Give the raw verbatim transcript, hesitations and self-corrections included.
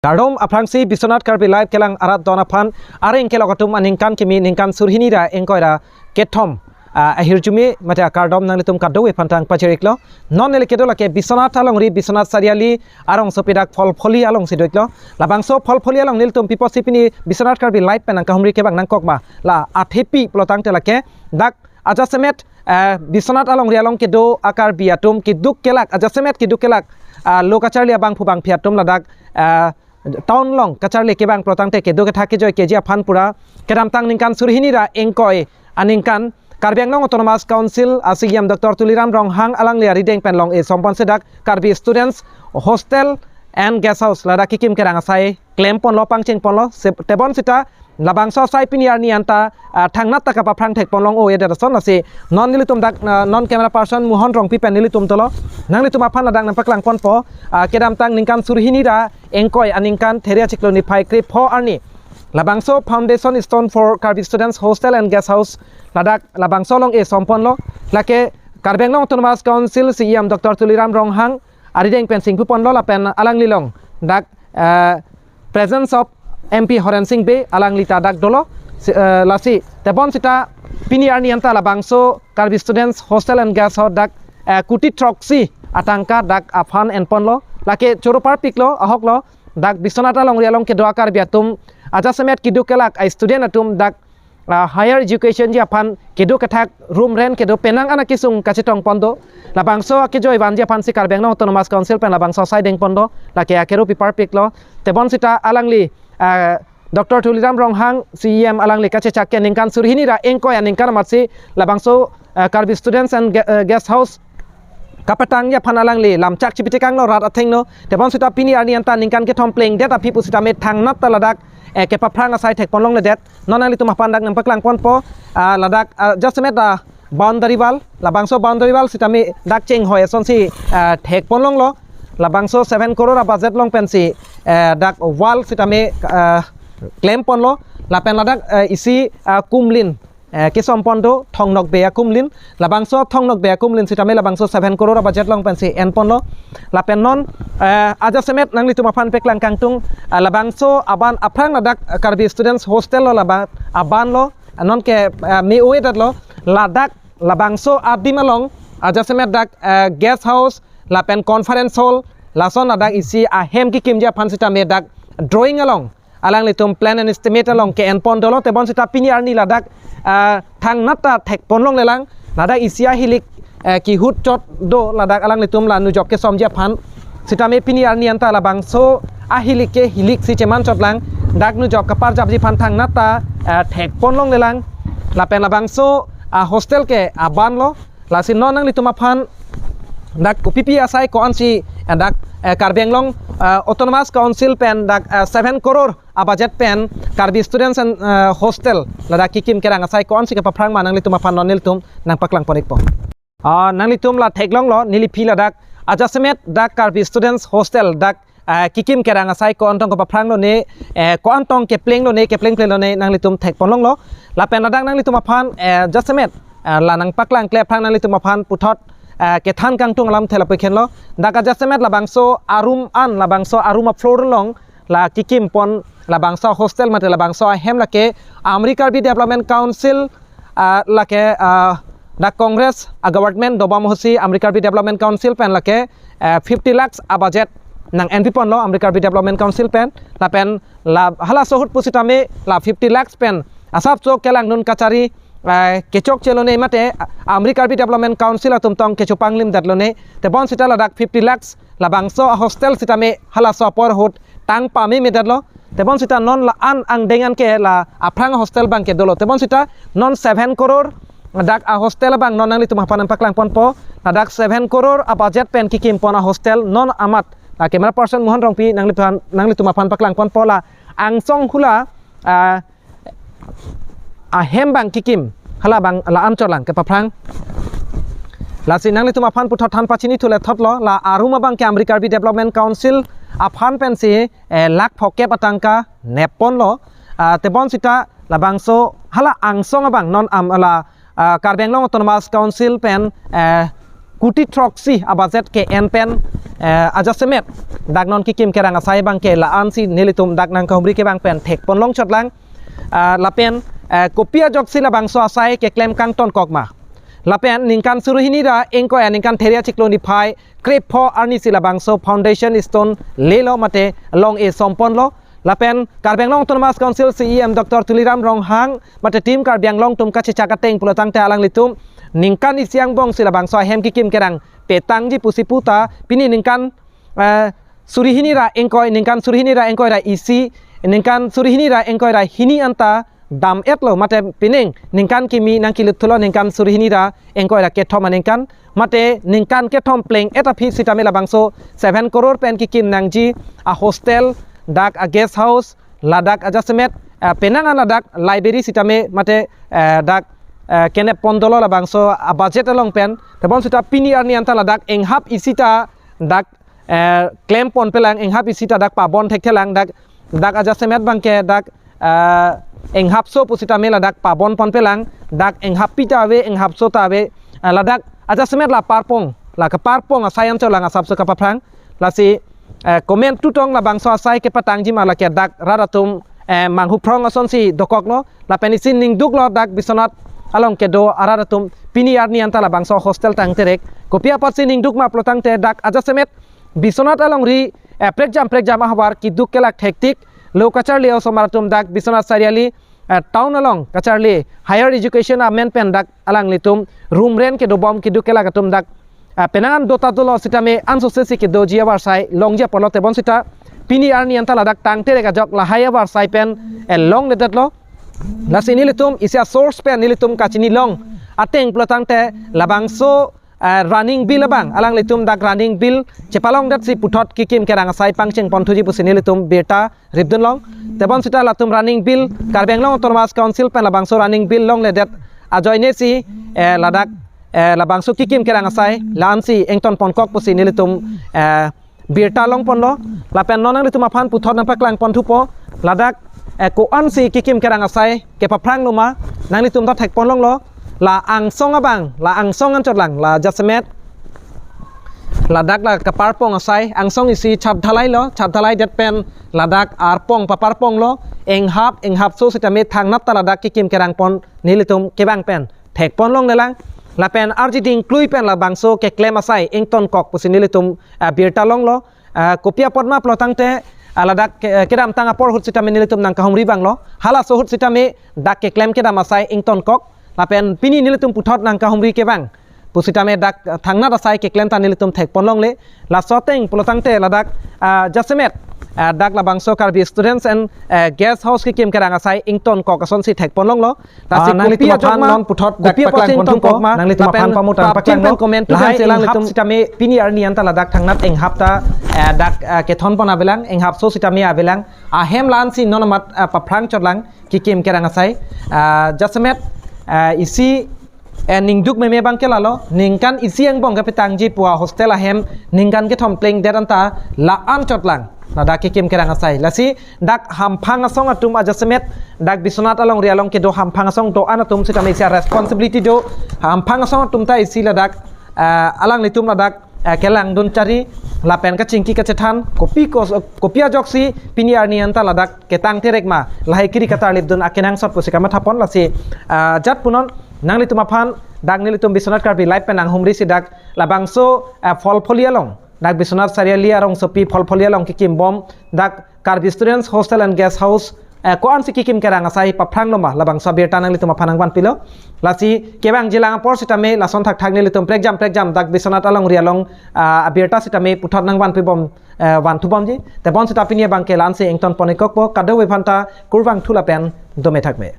Kardom aphrangsi Biswanath Karbi Live kelang arat don aphan areng kelok atum aningkan kimi ningkan surhini ra ingkoi ra kethom, ah, ahirjume mate akardom nanglitum kadokave aphan tang pajir-iklo. Non neli kedo lake Biswanath alongri, Biswanath Chariali arongsopi dak Pholpholi alongsi do-iklo. Labangso Pholpholi along nelitum pi apotsi pini Biswanath Karbi Live pen nangkahumri kevang nangkok ma, la athepi pulo tangte lake dak ajasemet, eh, Biswanath alongri along kedo a-Karbi atum keduk kelak, ajasemet keduk kelak, ah, lo kacharli abangphu bangphi atum ladak, eh, town along kacharli kevang pulo tangte kedo kethak kejoi keji aphan pura kedamtang ningkan surhini ra ingkoi aningkan Karbi Anglong Autonomous Council a-C E M Doctor Tuliram Ronghang alangli arideng pen long-e somponsi dak Karbi Students Hostel and Guest House ladak kikim kerang asai klemponlo, pangchengponlo. Se-, tebon sita labangso asai pini arni anta, ah, thangnat ta kapaphrang thekpon long-o-edet ason, lasi non nelitum dak, ah, non camera person Mohon Rongpi pen nelitum dolo, nanglitum aphan ladak nangpaklangponpo, ah, kedamtang ningkan surhini ra ingkoi aningkan Theri achiklo niphai krepho arni labangso Foundation Stone for Karbi Students Hostel and Guest House ladak labangso long-e somponlo. Lake Karbi Anglong Autonomous Council C E M Doctor Tuliram Ronghang arideng pen singpuponlo lapen alangli along dak, eh, presence of M P Horen Sing Bey alangli ta dak dolo. Si-, eh, lasi tebon sita pini arni anta labangso Karbi Students Hostel and Guest House dak, eh, kuti throksi atangka dak a-fund enponlo. Lake choro parpiklo, ahoklo, dak Biswanath alongri along kedo a-Karbi atum ajasemet keduk kelak a-student atum dak, ah, higher education ji aphan kedo kethak room rent kedo penang an akesung kachetongpon do. Labangso akejoi vanji aphansi Karbi Anglong Autonomous Council pen labangso asai dengpon do. Lake akero pi parpiklo. Tebon sita alangli, ah, Doctor Tuliram Ronghang C E M alangli kachechak ke ningkan surhini ra ingkoi aningkan amatsi labangso, ah, Karbi Students and Gue-, ah, Guest House kapatangji aphan alangli lamchak chipitekanglo rat athengno. Tebon sita pini arni anta ningkan kethom plengdet aphi pusitame thangnat ta ladak, eh, kepaphrang asai thekpon longledet. Non nanglitum aphan dak nangpaklangponpo, ah, ladak, ah, jasemet, ah, boundary wall, labangso boundary wall sitame dak chenghoi asonsi, ah, thekpon longlo. Labangso seven crore a-budget along pensi, eh, dak wall sitame, ah, klemponlo. Lapen ladak, eh, isi, ah, kumlin, eh, kesompon do, Thong Nokbe akumlin. Labangso Thong Nokbe akumlin sitame labangso seven crore a-budget along pensi enponlo. Lapen non, eh, ajasemet nanglitum aphan paklang kangtung, eh, labangso aban aphrang ladak, eh, Karbi Students Hostel lo, labang aban lo, eh, non ke, eh, me-o-edetlo, ladak labangso adim along ajasemet dak, eh, guest house lapen conference hall, lason ladak isi ahem kikimji aphan sitame dak drawing along alanglitum plan and estimate along ke-enpon dolo. Tebon sita pini arni ladak, ah, thangnat ta thekpon longlelang. Ladak isi ahilik, eh, kihut chot do ladak alanglitum la nujok kesomji aphan. Sitame pini arni anta labangso ahilik ke hiliksi cheman chotlang. Dak nujok kaparjapji aphan thangnat ta, eh, thekpon longlelang. Lapen labangso, ah, hostel ke aban lo. Lasi non nanglitum aphan dak kopipi asai ko-ansi, eh, dak, eh, Karbi Anglong, eh, Autonomous Council pen dak, eh, seven crore a-budget pen Karbi Students and, eh, Hostel ladak kikim kerang asai ko-ansi kepaphrang ma nanglitum aphan non nelitum nangpaklangpon-ikpo. Ah, nanglitum la theklonglo, neliphi ladak ajasemet dak Karbi Students Hostel dak, ah, kikim kerang asai ko-an tong kepaphrang lone, eh, ko-an tong kepleng lone, kepleng pleng lone nanglitum thekpon longlo. Lapen ladak nanglitum aphan, eh, jasemet, eh, la nangpaklangkle aphrang nanglitum aphan puthot, eh, kethan kangtung alamthe lapu-ik henlo. Dak ajasemet labangso a-room an, labangso a-room a-floor along la kikimpon labangso hostel mate labangso ahem lake Amri Karbi Development Council, ah, lake, ah, dak Congress a-government dobom ahutsi Amri Karbi Development Council pen lake, eh, fifty lakhs a-budget nang-enpiponlo Amri Karbi Development Council pen. Lapen la halaso ahut pusitame la fifty lakhs pen asapso kelangdun kachari, eh, kechokche lone mate Amri Karbi Development Council atum tong kechopanglimdet lone. Tebon sita ladak fifty lakhs labangso hostel sitame halaso apor ahut tang pamemedetlo. Tebon sita non la-an angdeng an ke la aphrang hostel abang ke dolo. Tebon sita non seven crore dak a-hostel abang non nanglitum aphan nangpaklangponpo. Ladak seven crore a-budget pen kikimpon a-hostel non amat, ah, camera person Mohon Rongpi nanglitum, nanglitum aphan paklangponpo la angsong hula, ah, ahem abang kikim, hala abang la-an cholang kepaphrang. Lasi nanglitum aphan puthot than pachinithu lethotlo, la a-room abang ke Amri Karbi Development Council aphan pensi, eh, lakh phokep atangka nepponlo. Ah, tebon sita labangso hala angsong abang non am la, ah, Karbi Anglong Autonomous Council pen, eh, kuti throksi a budget ke-en pen, eh, ajasemet dak non kekim kerang asai abangke la-ansi nelitum dak nangkahumri kevang pen thekpon longchotlang. Ah, lapen, eh, kopi ajoksi labangso asai keklem kangtonkok ma. Lapen ningkan suri hini ra ingkoi aningkan theria chiklo niphai krepho arnisi labangso foundation stone lelo mate long-e somponlo. Lapen Karbi Anglong Autonomous Council C E M Doctor Tuliram Ronghang mate Team Karbi Anglong atum kachechak ateng pulotangte alanglitum ningkan isi angbongsi labangso ahem kekim kerang petangji pusi puta pini ningkan, eh, suri hini ra ingkoi, ningkan suri hini ra ingkoi ra isi, ningkan suri hini ra ingkoi ra hini anta dam-etlo mate pining ningkan kimi nangkelut thulo ningkan suri hini ra ingkoi ra kethom aningkan mate ningkan kethom pleng-et aphi sitame labangso seven crore pen kekim nangji a hostel, dak a guest house, ladak ajasemet, eh, penang an ladak library sitame mate, eh, dak, eh, kenep pondolo labangso a budget along pen. Tebon sita pini arni anta ladak inghap isi ta dak, eh, klem ponpelang, inghap isi ta dak pabon thekthelang, dak, dak ajasemet abangke dak, eh, inghapso pusitame ladak pabon ponpelang, dak inghappi ta ave, inghapso ta ave, eh, ladak ajasemet la parpong, la keparpong asai anchotlang asapso kapaphrang. Lasi, eh, komentu tong labangso asai kepatangji ma lake dak rat atum, eh, manghuphrong asonsi dokoklo. Lapen isi ningduklo dak Biswanath along kedo arat atum pini arni anta labangso hostel tangterek. Kopi apotsi ningduk ma pulotangte dak ajasemet Biswanath alongri, eh, prekjam prekjam ahavar keduk kelak thektik, lo kacharli osomar atum dak Biswanath Chariali, eh, town along kacharli higher education amen pen dak alanglitum room rent kedobom keduk kelak atum dak, eh, penang an dota dolo sitame ansose si kedoji avarsai longji apotlo. Tebon sita pini arni anta ladak tangterek ajok lahai avarsai pen, eh, longledetlo. Lasi nelitum isi a source pen nelitum kachinilong ateng pulotangte labangso, eh, running bill abang alanglitum dak running bill chepalongdetsi puthot kekim kerang asai pangcheng ponthuji pusi nelitum birta ripdunlong. Tebon sita latum running bill Karbi Anglong Autonomous Council pen labangso running bill longledet ajoinesi, eh, ladak, eh, labangso kekim kerang asai la-ansi ington ponkok pusi nelitum, eh, birta longponlo. Lapen non nanglitum aphan puthot nangpaklang ponthupo ladak, eh, ko-ansi kekim kerang asai kepaphrang loma nanglitum ta thekpon longlo. La angsong abang, la angsong anchotlang, la jasemet ladak la keparpong asai, angsong isi chap dhalailo, chap dhalaidet pen ladak arpong paparponglo, inghap, inghapso sitame thangnat ta ladak kekim kerang pon nelitum kevang pen thekpon longlelang. Lapen arji dingklui pen labangso keklem asai ingtonkok pusi nelitum, ah, birta longlo. Ah, kopi apot ma pulotangte, ah, ladak ke-, kedamtang apor ahut sitame nelitum nangkahumri vanglo. Halaso ahut sitame dak keklem kedam asai ingtonkok. Lapen pini nelitum puthot nangkahumri kevang pusitame dak, ah, thangnat asai keklem ta nelitum thekpon longle. Laso ateng pulotangte ladak, ah, jasemet, ah, dak labangso Karbi Students and, eh, Guest House kekim kerang asai ingtonkok asonsi thekpon longlo. Lasi, ah, nanglitum kopi ajok aphan ma, non puthot dak kopi apot paklang sing ponthupo, tongkok ma, nanglitum lapen aphan pamutan prapjin paklang pen lo. Comment tu lahai dan se inghap alanglitum sitame pini arni anta ladak thangnat inghap ta, eh, dak, eh, kethon pon avelang, inghapso sitame avelang. Ahem la-ansi non amat, eh, paphrang chotlang kekim kerang asai. Ah, jasemet, eh, isi, eh, ningduk meme abangke lalo, ningkan isi angbong kepetangji pu a hostel ahem ningkan kethom plengdet anta la-an chotlang ladak kekim kerang asai. Lasi dak hamphang asong atum ajasemet, dak Biswanath alongri along kedo hamphang asong do-an atum sitame isi a responsibility do. Hamphang asong atum ta isi ladak, ah, alanglitum ladak, ah, kelangdun chari lapen kachingki kachethan kopi kos-, kopi ajoksi pini arni anta ladak ketangterek ma lahai kiri katarlipdun akenangsot pusi kamathapon. Lasi, ah, jat punon nanglitum aphan dak nelitum Biswanath Karbi Live pen nanghumrisi dak labangso, ah, Pholpholi along, dak Biswanath Chariali arongsopi Pholpholi along kekimbom dak Karbi Students Hostel and Guest House, eh, ko-ansi kekim kerang asai paphrang loma labangso abirta nanglitum aphan nangvanpilo. Lasi kevangjilang apor sitame lason thakthak nelitum prekjam prekjam dak Biswanath alongri along, ah, abirta sitame puthot nangvanpibom, eh, vanthubomji. Tebon sita pini abangke la-ansi ington pon-ikokpo, kadokave aphanta kurvangthu lapen dome thakme.